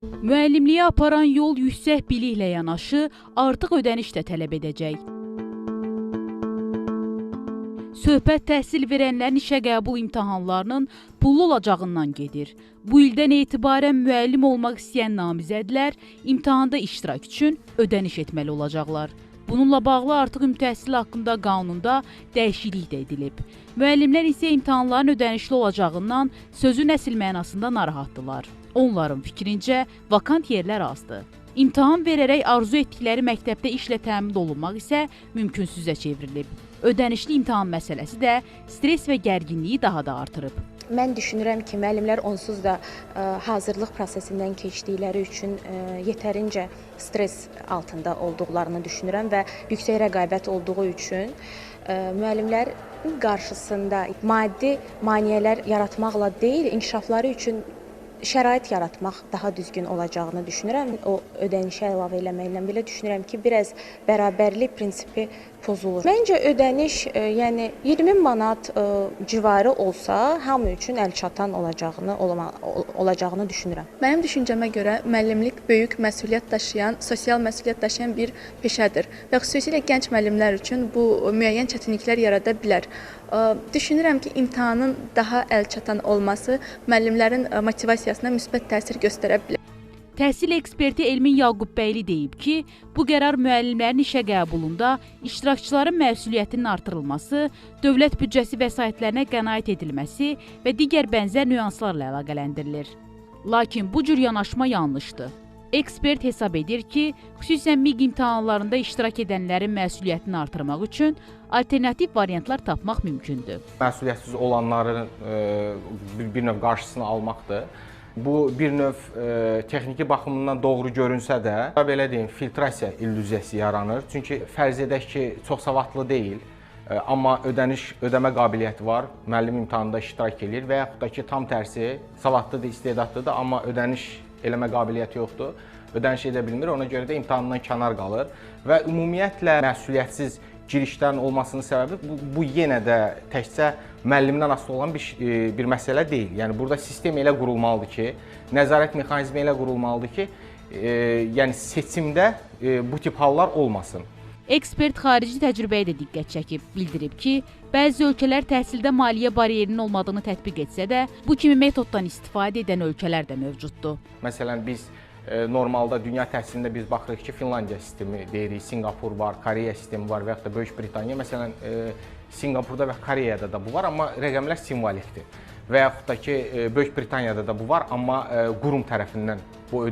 Müəllimliyə aparan yol yüksək biliklə yanaşı artıq ödəniş də tələb edəcək. Söhbət təhsil verənlərin işə qəbul imtahanlarının pullu olacağından gedir. Bu ildən etibarən müəllim olmaq istəyən namizədlər imtahanda iştirak üçün ödəniş etməli olacaqlar. Bununla bağlı artıq ümumi təhsil haqqında qanunda dəyişiklik də edilib. Müəllimlər isə imtahanların ödənişli olacağından sözün əsl mənasında narahatdırlar. Onların fikrincə vakant yerlər azdır. İmtahan verərək arzu etdikləri məktəbdə işlə təmin olunmaq isə mümkünsüzə çevrilib. Ödənişli imtahan məsələsi də stres və gərginliyi daha da artırıb. Mən düşünürəm ki, müəllimlər onsuz da hazırlıq prosesindən keçdikləri üçün yetərincə stres altında olduqlarını düşünürəm və yüksək rəqabət olduğu üçün müəllimlərin qarşısında maddi maneələr yaratmaqla deyil, inkişafları üçün şərait yaratmaq daha düzgün olacağını düşünürəm. O ödənişə əlavə eləməklə belə düşünürəm ki, biraz bərabərlik prinsipi pozulur. Məncə ödəniş, yəni 20 manat civarı olsa hamı üçün əlçatan olacağını düşünürəm. Mənim düşüncəmə görə müəllimlik böyük məsuliyyət daşıyan, sosial məsuliyyət daşıyan bir peşədir və xüsusilə gənc müəllimlər üçün bu müəyyən çətinliklər yarada bilər. Düşünürəm ki, imtahanın daha əlçatan olması müəllimlərin motivasiyasına müsbət təsir göstərə bilər. Təhsil eksperti Elmin Yaqubbəyli deyib ki, bu qərar müəllimlərin işə qəbulunda iştirakçıların məsuliyyətinin artırılması, dövlət büdcəsi vəsaitlərinə qənaət edilməsi və digər bənzər nüanslarla əlaqələndirilir. Lakin bu cür yanaşma yanlışdır. Ekspert hesab edir ki, xüsusən MİQ imtahanlarında iştirak edənlərin məsuliyyətini artırmaq üçün alternativ variantlar tapmaq mümkündür. Məsuliyyətsiz olanların bir növ qarşısını almaqdır. Bu bir növ texniki baxımından doğru görünsə də, belə deyim, filtrasiya illüziyası yaranır. Çünki fərz edək ki, çox savadlı deyil, amma ödəmə qabiliyyəti var, müəllim imtahanında iştirak edir və yaxud da ki, tam tərsi, savadlıdır, istedadlıdır, amma ödəniş eləmə qabiliyyəti yoxdur, ödəniş edə bilmir, ona görə də imtahandan kənar qalır və ümumiyyətlə məsuliyyətsiz girişlərin olmasının səbəbi bu yenə də təkcə müəllimdən asılı olan bir məsələ deyil. Yəni burada sistem elə qurulmalıdır ki, nəzarət mexanizmi elə qurulmalıdır ki, yəni seçimdə bu tip hallar olmasın. Ekspert xarici təcrübəyə də diqqət çəkib, bildirib ki, bəzi ölkələr təhsildə maliyyə bariyerinin olmadığını tətbiq etsə də, bu kimi metoddan istifadə edən ölkələr də mövcuddur. Məsələn, biz normalda dünya təhsilində biz baxırıq ki, Finlandiya sistemi deyirik, Singapur var, Koreya sistemi var və yaxud da Böyük Britaniya. Məsələn, Singapurda və Koreyada da bu var, amma rəqəmlər simvolikdir. Və yaxud da ki, Böyük Britaniyada da bu var, amma qurum tərəfindən bu